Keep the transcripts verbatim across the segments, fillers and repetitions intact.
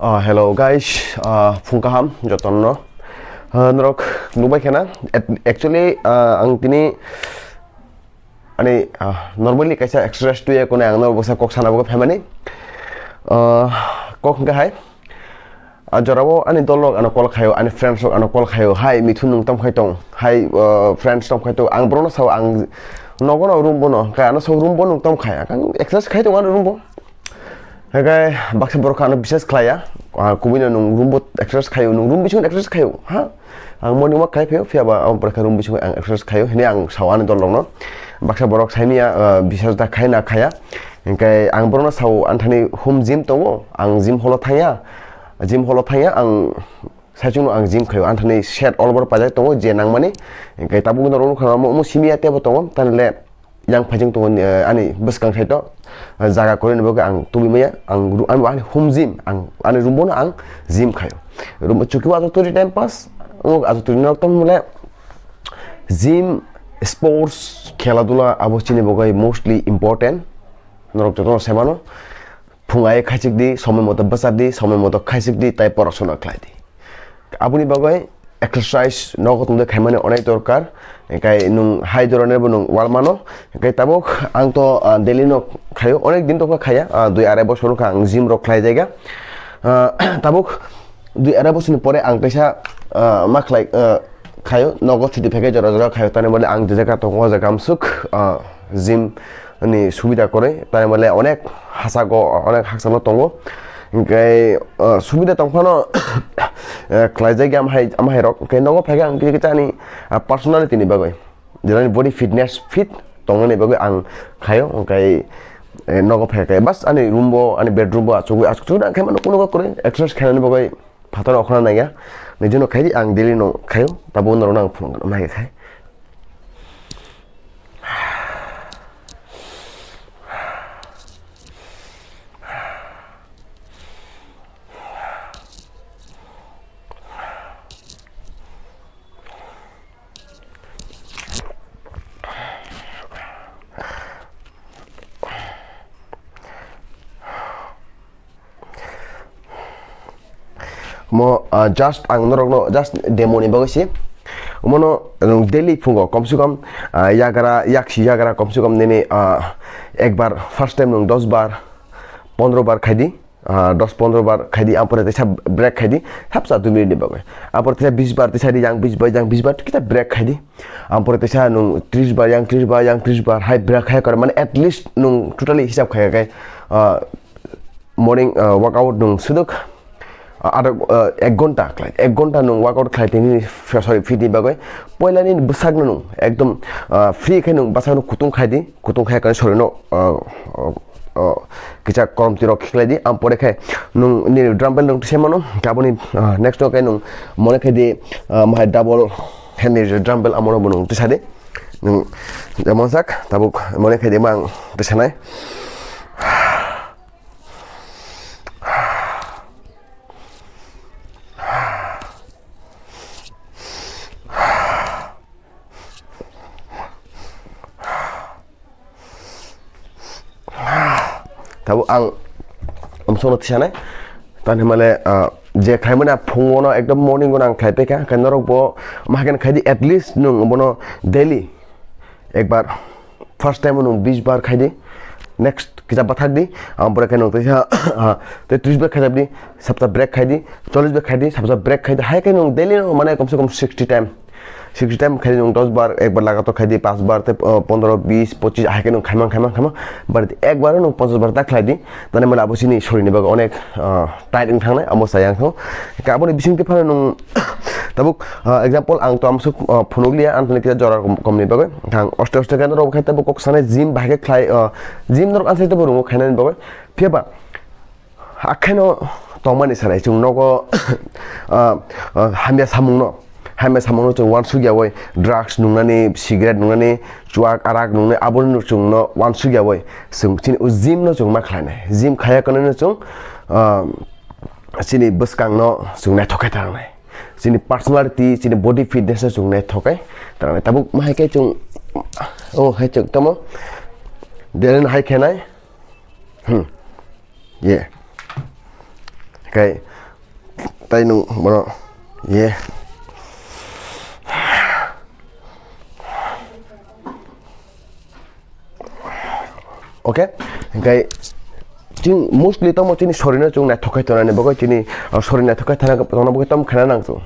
Ah, hello guys, ah, phung kaham jotono. Ah, norok nubai khena. At- actually, ah, ang tini ani, ah, normally kaisa exercise tuya kone ang norok bwsa kok sana bagwi phaimani. Ah, kok hwnkha hai. Ah, jorao ani dol rok ano call khayo, ani friends rok ano call khayo, "Hai Mithun, nwng tom khai tong? Hai, ah, friends tom khai tong?" Ang borokno sao, ang nogo no room bono, khe ano sao, "Room bo nwng tom khai?" Ang exercise khai tong ano room bo. Hingke baksa borok ano bisas khlaiya, ah, kubui no nwng room bo exercise khayo, nwng room bisingo exercise khayo, ha? Ang morning walk khai phaio, phiya ba ang borok room bisingo ang exercise khayo, hini ang sao ani dol rok no. Baksa borok saimanya, ah, bisas da khai na khaya. Hingke ang borok no sao, "Anthani home gym tongo, ang gym holo thangya, gym holo thangya, ang saichung no ang gym khayo, anthani set all over pajak tongo je nangmani." Hingke tabuk no rok no khana mo, mo simiya tebo tongo, tanle yang phaijing tongo, eh, ani bwskang side o, eh, jaga kwrwini bagwi ang tubui maya, ang ru-, ani, ani home gym, ang ani room bono ang gym khayo. Room chuki o ajo turi time pass, o ajo turi nok tong mole gym, sports, khela dula abo chini bagwi mostly important. Norok jotono se mano, phung ai khaichik di, somoi moto bwchar di, somoi moto khaichik di, tai porasona khlai di. Aboni bagwi exercise nogo tongde khaimani onek dorkar. Hingke nwng hai doronirbo nwng wal mano. Hingke tabuk ang to, ah, daily no khayo, onek din tongkha khaya, ah, dui arai bosor wngkha ang gym rok khlai jaiga. Ah, tabuk dui arai bosorni pore ang kaisa, ah, ma khlai, ah, khayo, nogo chuti phaikhe jora jora khayo, tani bole ang je jaga tongo, o jaga amsuk, ah, gym ni subida kwrwi, tani bole onek hasago, onek hakchalo tongo. Hingke, ah, subida tongphano, eh, khlaijak ya amhai, amhai rok. Hingke nogo phaikhe ang kisa kisa ani, ah, personality ni bagwi, je ani body fitness fit tongnani bagwi ang khayo. Hingke, eh, nogo phaikhe bas ani room bo, ani bedroom bo achugwi, achuk chuk ang khe mano kuno kwrwi exercise khainani bagwi phatar okhna naiya. Nijino khai di, ang daily no khayo, tabo norok no ang phunukgano mai khai. Mo, ah, just ang norokno just demo ni bagwi se. Omono nwng daily phungo kom se kom, ah, yagra, yaksi yagra kom se kom nini, ah, ekbar first time nwng dos bar, pondro bar khai di. Ah, dos pondro bar khai di, ampore teisa break khai di, hapsa dui minute ni bagwi. Ampore teisa bis bar, teisa di yang bis bar, yang bis bar, kita break khai di. Ampore teisa nwng tris bar, yang tris bar, yang tris bar, hai break khai kar, mane at least nwng totally hisab khai kai, ah, morning, ah, workout nwng suduk, ah, adha, ah, ek ghonta khlai, ek ghonta nwng workout khlai tini, sorry, fit ni bagwi. Poila nini bwsakno nwng ekdom, ah, free khai nwng bwsakno kutung khai di, kutung khai kai sorry no, ah, ah, ah, kisa korom twi rok khiklai di, ampore khe nwng nini dumbbell nwng tisai mano, aboni, ah, next no khe nwng mone khe di, ah, mahai double hand ni je dumbbell amo no bo nwng tisa di, nwng jemon sak tabuk mone khe di mang tisanai. Tabuk ang omsokno tisanai. Tani male, ah, je khaimani a phungo no ekdom morning o ang khlai paikha. Khe norok bo ma khe khai di, at least nwng bono daily ekbar, first time nwng bis bar khai di. Next kisa bathak di. Ampore khe nwng teisa, ah, te tris bar khaijak di. Sapta break khai di. Chollis bar khai di. Sapta break khai di. Hai khe nwng daily no mane kom se kom sixty time. Sixty time khai di nwng dos bar, ekbar lagator khai di, panch bar, te, uh, pondro, bis, pochis, hai khe nwng khaimang, khaimang, khaimang, bar di, ekbar nwng ponchas bar ta khlai di, tani mane abo chini sorini bagwi onek, uh, tight wng thangnai, amo chaya wng thango. Khe aboni bising twi phano nwng tabuk, uh, example, ang to amsuk, uh, phunuk liya, ang tini kisa jora kom-, komni bagwi, ang oste oste khe norok khai tabuk kok sanai gym bahai khe khlai, uh, gym norok ansai tabuk rwngo khainani bagwi, phiya ba, Hakhe no tongmani sanai chwng nogo, ah, ah, hamya samung no, hamya samung no chwng uansuk ya oi, drugs nungnani, cigarette nungnani, chuak arak nungnani, abo no chwng no uansuk ya oi. Chwng chini o gym no chwng ma khlai nai, gym khaya khe no chwng, ah, chini bwskang no chwng naithok khe ta nai, chini personality, chini body fitness no chwng naithok khe ta nai. Tabuk ma hai khe chwng, o hai chwng tamo, deren hai khe nai. Hmm. Ye. Kai tai nung bono ye. Okay, kai chini mostly tamo chini sorino chung naithok khai tonani bagwi chini, ah, sori naithok khai thana tongna bagwi tam khana nang chung.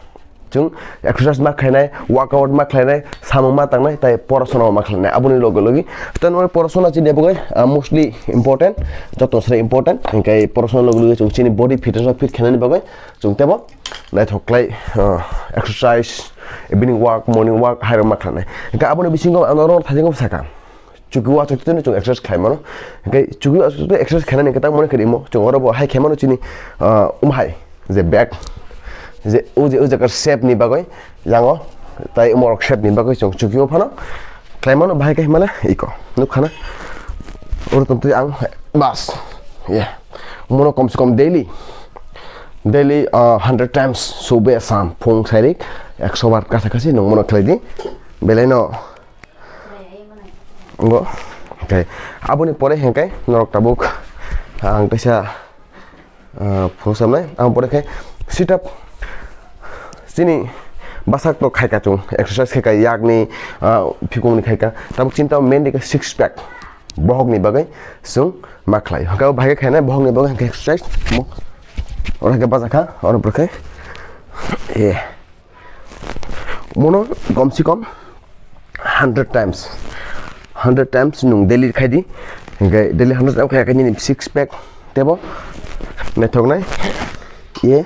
Chung exercise ma khlainai, workout ma khlainai, samung ma tangnai, tai porasona ma khlainai. Aboni loge logi. Tei noni porasona chini bagwi, ah, mostly important, joto sre important. Hingkai porasona loge logi chung chini body fitness o fit khlainani bagwi chung tebo naithok khlai, ah, exercise, evening walk, morning walk, hai rok ma khlainai. Hingkai aboni bisingo ang norok thajingo saka. Chuki uachuktwi no chwng exercise khlai mano. Hingke chuki uachuktwi exercise khainani hingke tamo khe rimo. Chwng oro bo hai khe mano chini, ah, um hai je back. Je o je o jaga shape ni bagwi yango tai umorok shape ni bagwi chwng chuki o phano khlai mano bahai khe himale iko. Nuk khana. Oro tongtwi ang bas. Yeah. Mono kom se kom daily. Daily, ah, hundred times sube sam phung sairik ekso bar kasa kasi nung mono khlai di. Belai no Ngo, okay. Aboni pore hingkai norok tabuk ang kaisa, ah, phunuksamnai. Ang pore khe sit up. Chini basak to khaika chung, exercise khaika yakni, ah, phikungni khaika. Tabuk chini tamo main dikhe six pack. Bohokni bagwi chwng ma khlai. Hwnkhe o bahai khe khainai bohokni bagwi hwnkhe exercise mo. Oro hwnkhe bajakha, oro pore khe. Eh. Mono kom se kom hundred times, hundred times nung daily khai di. Hingke daily hundred times khai khe nini six pack tebo naithok nai. Ye.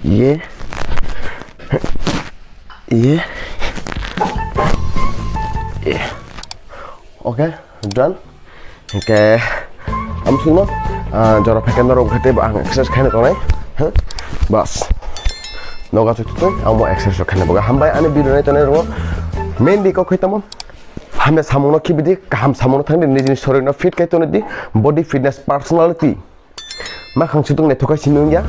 Ye. Ye. Ye. Okay. Done. Hingke amsukno, ah, jora phaikhe norok wngkha tei bo ang exercise khaina tongnai. Huh? Bas. Noga chuktwi ang bo exercise khaina boga. Hambai ani video nai tongnai rokno. Main di kok khaitamo. Hamya samungno khibi di, kaham samungno thang di, nijini sorirno fit khai tongwi di, body fitness personality. Makhang sutung naithok khai simi wngya.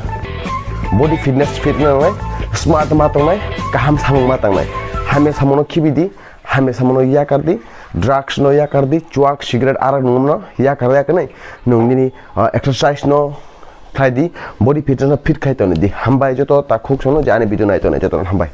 Body fitness fit nangnai, smart ma tongnai, kaham samung ma tangnai. Hamya samungno khibi di, hamya samungno yakar di, drugs no yakar di, chuak, cigarette, arak nungno yakar yakar nai. Nung nini, ah, exercise no khlai di, body fitness no fit khai toni di. Hambai joto takhuk sono je ani video nai tongnai joto hambai.